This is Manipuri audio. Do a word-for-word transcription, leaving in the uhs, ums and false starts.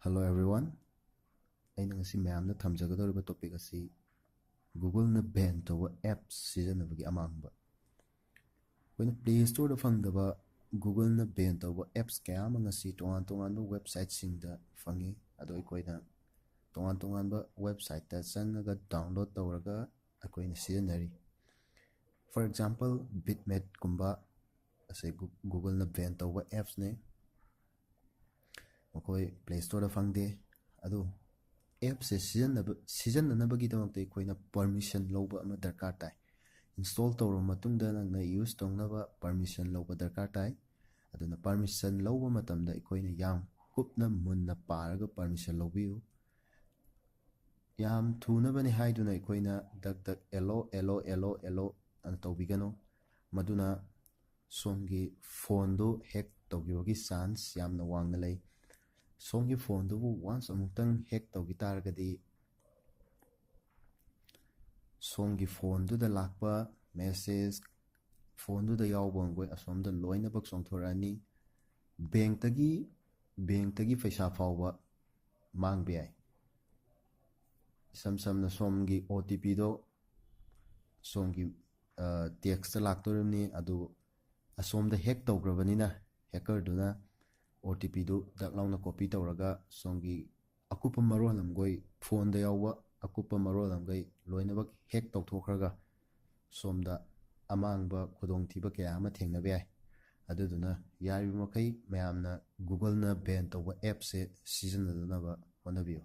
Hello everyone, ꯑꯩꯅ ꯉꯁꯤ ꯃꯌꯥꯝꯗ ꯊꯝꯖꯒꯗꯧꯔꯤꯕ topic ꯑꯁꯤ Google-ꯅ ban ꯇꯧꯕ apps ꯁꯤꯖꯤꯟꯅꯕꯒꯤ ꯑꯃꯥꯡꯕ꯫ ꯑꯩꯈꯣꯏꯅ Play Store-ꯗ ꯐꯪꯗꯕ Google-ꯅ ban ꯇꯧꯕ apps ꯀꯌꯥ ꯑꯃ ꯉꯁꯤ ꯇꯣꯉꯥꯟ ꯇꯣꯉꯥꯟꯕ website-ꯁꯤꯡꯗ ꯐꯪꯉꯤ꯫ ꯑꯗꯣ ꯑꯩꯈꯣꯏꯅ ꯇꯣꯉꯥꯟ ꯇꯣꯉꯥꯟꯕ website-ꯇ ꯆꯪꯉꯒ download ꯇꯧꯔꯒ ꯑꯩꯈꯣꯏꯅ ꯁꯤꯖꯤꯟꯅꯔꯤ꯫ For example, Bitmap-ꯀꯨꯝꯕ ꯑꯁꯤ Google-ꯅ ban ꯇꯧꯕ apps-ꯅꯤ꯫ ꯃꯈꯣꯏ Play Store-ꯗ ꯐꯪꯗꯦ꯫ ꯑꯗꯨ apps-ꯁꯦ ꯁꯤꯖꯤꯟꯅꯕ ꯁꯤꯖꯤꯟꯅꯅꯕꯒꯤꯗꯃꯛꯇ ꯑꯩꯈꯣꯏꯅ permission ꯂꯧꯕ ꯑꯃ ꯗꯔꯀꯥꯔ ꯇꯥꯏ꯫ Install ꯇꯧꯔꯕ ꯃꯇꯨꯡꯗ ꯅꯪꯅ use ꯇꯧꯅꯕ permission ꯂꯧꯕ ꯗꯔꯀꯥꯔ ꯇꯥꯏ꯫ ꯑꯗꯨꯅ permission ꯂꯧꯕ ꯃꯇꯝꯗ ꯑꯩꯈꯣꯏꯅ ꯌꯥꯝ ꯀꯨꯞꯅ ꯃꯨꯟꯅ ꯄꯥꯔꯒ permission ꯂꯧꯕꯤꯌꯨ꯫ ꯌꯥꯝ ꯊꯨꯅꯕꯅꯤ ꯍꯥꯏꯗꯨꯅ ꯑꯩꯈꯣꯏꯅ ꯗꯛ ꯗꯛ allow allow allow allow ꯑꯅ ꯇꯧꯕꯤꯒꯅꯨ꯫ ꯃꯗꯨꯅ ꯁꯣꯝꯒꯤ phone-ꯗꯨ hack ꯇꯧꯈꯤꯕꯒꯤ chance ꯌꯥꯝꯅ ꯋꯥꯡꯅ ꯂꯩ꯫ ꯁꯣꯝꯒꯤ phone-ꯗꯨꯕꯨ once ꯑꯃꯨꯛꯇꯪ hack ꯇꯧꯈꯤ ꯇꯥꯔꯒꯗꯤ ꯁꯣꯝꯒꯤ phone-ꯗꯨꯗ ꯂꯥꯛꯄ message, phone-ꯗꯨꯗ ꯌꯥꯎꯕ ꯃꯈꯣꯏ ꯑꯁꯣꯝꯗ ꯂꯣꯏꯅꯃꯛ ꯆꯣꯡꯊꯣꯔꯛꯑꯅꯤ꯫ Bank-ꯇꯒꯤ bank-ꯇꯒꯤ ꯄꯩꯁꯥ ꯐꯥꯎꯕ ꯃꯥꯡꯕ ꯌꯥꯏ꯫ ꯏꯁꯝ ꯁꯝꯅ ꯁꯣꯝꯒꯤ OTP-ꯗꯣ ꯁꯣꯝꯒꯤ text-ꯇ ꯂꯥꯛꯇꯣꯔꯤꯕꯅꯤ, ꯑꯗꯨ ꯑꯁꯣꯝꯗ hack ꯇꯧꯈ꯭ꯔꯕꯅꯤꯅ hacker-ꯗꯨꯅ OTP-ꯗꯨ ꯗꯛ ꯂꯥꯎꯅ copy ꯇꯧꯔꯒ ꯁꯣꯝꯒꯤ ꯑꯀꯨꯞꯄ ꯃꯔꯣꯜ ꯑꯃꯈꯣꯏ phone-ꯗ ꯌꯥꯎꯕ ꯑꯀꯨꯞꯄ ꯃꯔꯣꯜ ꯑꯃꯈꯩ ꯂꯣꯏꯅꯃꯛ hack ꯇꯧꯊꯣꯛꯈ꯭ꯔꯒ ꯁꯣꯝꯗ ꯑꯃꯥꯡꯕ ꯈꯨꯗꯣꯡꯊꯤꯕ ꯀꯌꯥ ꯑꯃ ꯊꯦꯡꯅꯕ ꯌꯥꯏ꯫ ꯑꯗꯨꯗꯨꯅ ꯌꯥꯔꯤꯕ ꯃꯈꯩ ꯃꯌꯥꯝꯅ Google-ꯅ ban ꯇꯧꯕ apps-ꯁꯦ ꯁꯤꯖꯤꯟꯅꯗꯅꯕ ꯍꯣꯠꯅꯕꯤꯌꯨ꯫